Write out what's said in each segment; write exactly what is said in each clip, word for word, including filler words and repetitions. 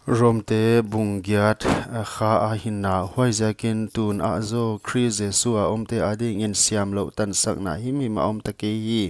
Romte bung giat, a, kha a hinna. Huaiziakin tun ah zaw Khrist Jesu a omte adingin siamlouh tansakna himhim a om ta kei hi.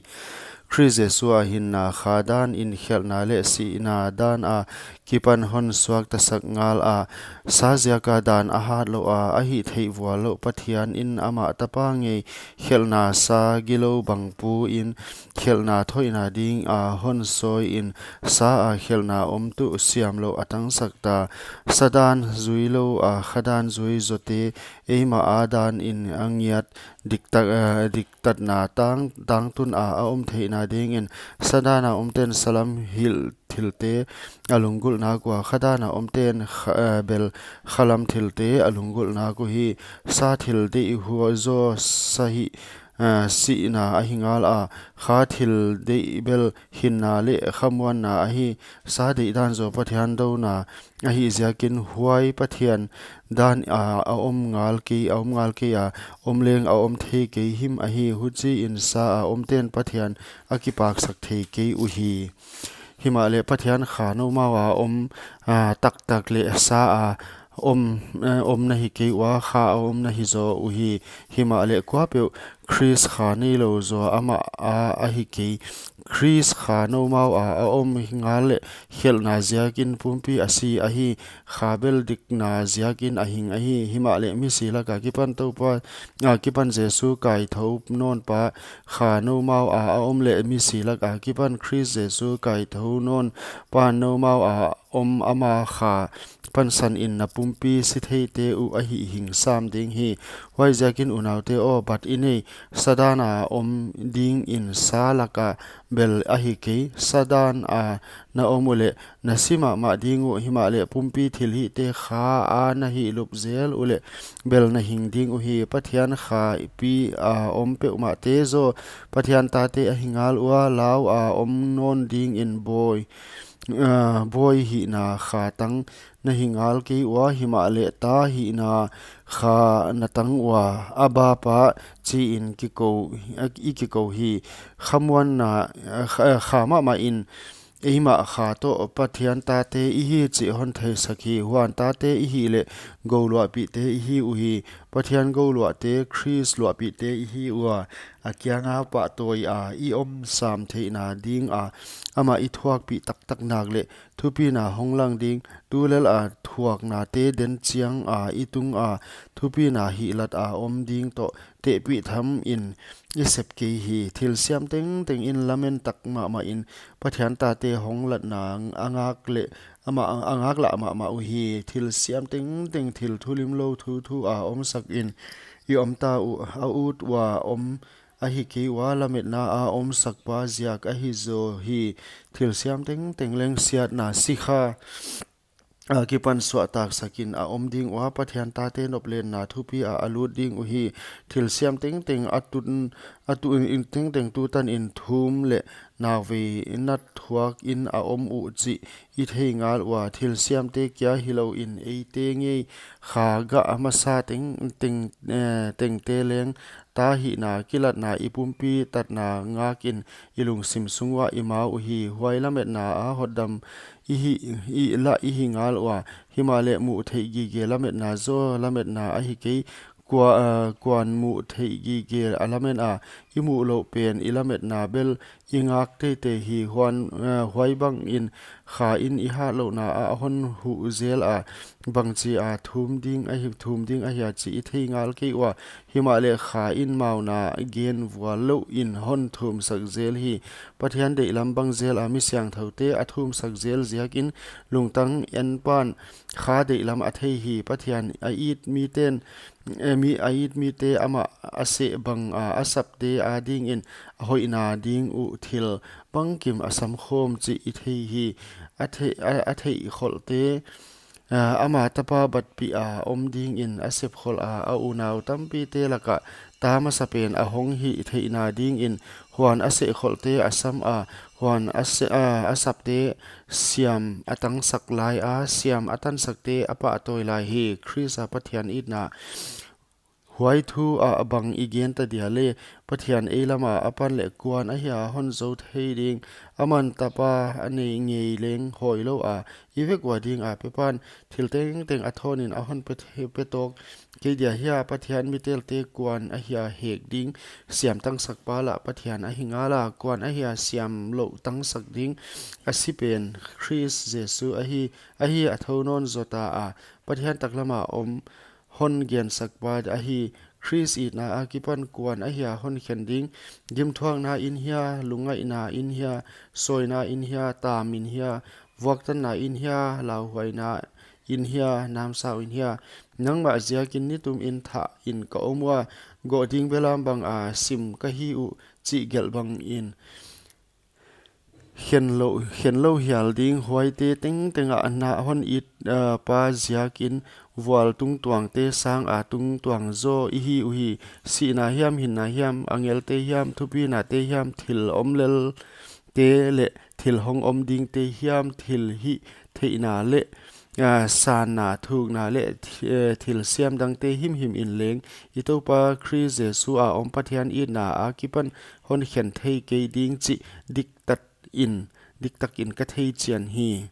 Khrist Jesu a hinna kha dan in khelhna leh sihna dan a kipan hon suaktasak ngal a, sa ziaka dan a hat louh a, a hihtheih vual louh Pathian in amah tapa ngei khelhna sa gilou bangpu in khelhna thoihna ding a hon sawi in, sa a khelhna om tuh siamlouh a tangsak ta. Sa dan zui lou a kha dan zui zote eimah a dan in a ngiat diktak, eh, diktatna tang, tangtun a, a om theihna dingin sa dan a omten sa lam hilh thilte a lunggulh nak ua, kha dan a omten kha, eh, bel kha lam thilte a lunggulh nak uhi. Sa thil deih hua zaw sa hih, eh, sihna ahi ngal a, kha thil deih bel hinna leh khamuanna ahi. Sa deih dan zaw Pathian douna ahih ziakin huai Pathian dan a, a om ngal kei, a om ngal kei a, om leng a om thei kei him ahi. Huchiin sa a omten Pathian a kipaksak thei kei uhi. Himahleh Pathian kha noumau a om, a, taktak leh sa a om, eh, om na hi kei ua, kha a om na hi zaw uhi. Himahleh kuapeuh Khrist kha neilou zaw amah a ahi kei. Khrist kha noumau a, a om ngal leh khelhna ziakin pumpi a si ahi. Kha bel dikna ziakin a hing ahi. Himahleh misi laka kipan Toupa, a, kipan Jesu kaithou nawnpa kha noumau a, a om leh misi laka kipan Khrist Jesu kaithou nawnpa noumau a om ama kha pansan in na pumpi si theite uh a hihhing sam ding hi. Huaiziakin unaute aw, bat i nei, sa dan a om dingin sa laka bel ahi kei. Sa dan a na om uleh na si mahmah ding uh, himahleh pumpi thilhihte kha a na hihlup zel uleh bel na hing ding uhi. Pathian kha pi a om peuhmahte zaw Pathian tate ahi ngal ua, lau a om nawn dingin bawi, a, bawi hihna kha tang na hi ngal kei ua, himahleh ta hihna kha na tang ua, Abba Pa, chi in kikou, a, i kikou hi. Khamuanna, a, kha, kha mahmah in eimah kha toh Pathian tate i hi chih hon theisak hi. Huan tate i hih leh gouluahpihte i hi uhi. Pathian gouluahte, Khrist luahpihte i hi ua, a kianga pahtawi a i om sam theihna ding a amah i thuakpih taktak nak leh thupina hong lang ding. Tulel a thuaknate den chiang a i tung a thupina hihlat a om ding toh tehpih tham in i sep kei hi. Thilsiam tengteng in lamen tak mahmah in Pathian tate hong latna a ngak leh amah a ngaklah mahmah uhi. Thilsiam tengteng thil thulimlou thuthu a omsak in i om ta uh, a ut ua om ahi kei ua, lametna a omsakpa ziak ahi zaw hi. Thilsiam tengteng leng siatna, sikha a kipan suahtaksak in a om ding ua, Pathian tate noplenna thupi a a lut ding uhi. Thilsiam tengteng a tun, a tu in tengteng tutan in thum leh nauvei nat thuak in a om uh chih i thei ngal ua. Thilsiamte kia hilou in eite ngei kha gah a masa tengteng, eh, tengte leng ta hihna, kilatna, i pumpi tatna ngak in i lungsim sung ua i mau uhi. Huai lametna a hotdam i hi, i lah i hi ngal ua. Himahleh muh theih gige lametna zaw lametna ahi kei. Kua, ah, kuan muh theih gige a lamen a, i muh louh pen i lametna bel i ngak teitei hi. Huan, ah, huai bang in kha in i hatlouhna a hon huh zel a, bangchi a thum ding ahi, thum ding ahia chih i thei ngal kei ua. Himahleh kha in mauna gen vual louh in hon thumsak zel hi. Pathian deihlam bang zel a mi siangthoute a thumsak zel ziakin lungtang en pan kha deihlam a thei hi. Pathian a it miten, eh, mi a it mite amah a seh bang a, a sapte adingin a hoihna ding uh thil bangkim a samkhawm chih i thei hi. A thei, a, a theih kholte, ah, ama tapa batpih a om dingin a sepkholh a, a unau tampite laka ta masapen a hong hih theihna dingin, huan a sehkholhte a sam a, huan a se-, ah, a sapte siam a tangsak lai a, siam a tansakte a pahtawi lai hi. Khrist a Pathian itna. Huai thu ah bang i gen ta dia leh, Pathian ei lama a pan leh kuan ahia hon zou thei ding, Aman tapa a nei ngei leng hoihlou a, i vek ua ding a pepan, thil tengteng a thawnin a hon pe, pe tawk kei dia hia? Pathian mitelte kuan ahia hek ding siam tangsakpa lah Pathian ahi ngala, kuan ahia siam louh tangsak ding a si pen Khrist Jesu ahi. Ahi, a thou nawn zota a, Pathian taklama om hon gensak pa ahi. Khrist itna akipan kuan ahia hon khen ding? Gimthuakna in hia, lungngaihna in hia, sawina in hia, tam in hia, vuaktanna in hia, lauhuaina in hia, namsau in hia? Nangmah ziakin nitum in thah in ka om ua, goh ding belam bang a sim ka hi uh, chih gelh bangin khen lou, khen lou hial ding huaite tengteng ah na hon it, ah, pa ziakin vual tungtuangte sang a tungtuang zaw i hi uhi. Sihna hiam, hinna hiam, angelte hiam, thupinate hiam, thil om lelte leh thil hong om dingte hiam, thil hihtheihna leh, ah, sanna, thukna leh thi-, eh, thil siam dangte himhim in leng i Toupa Khrist Jesu a om Pathian itna akipan hon khen thei kei ding chih diktak in, diktak in ka thei chian hi.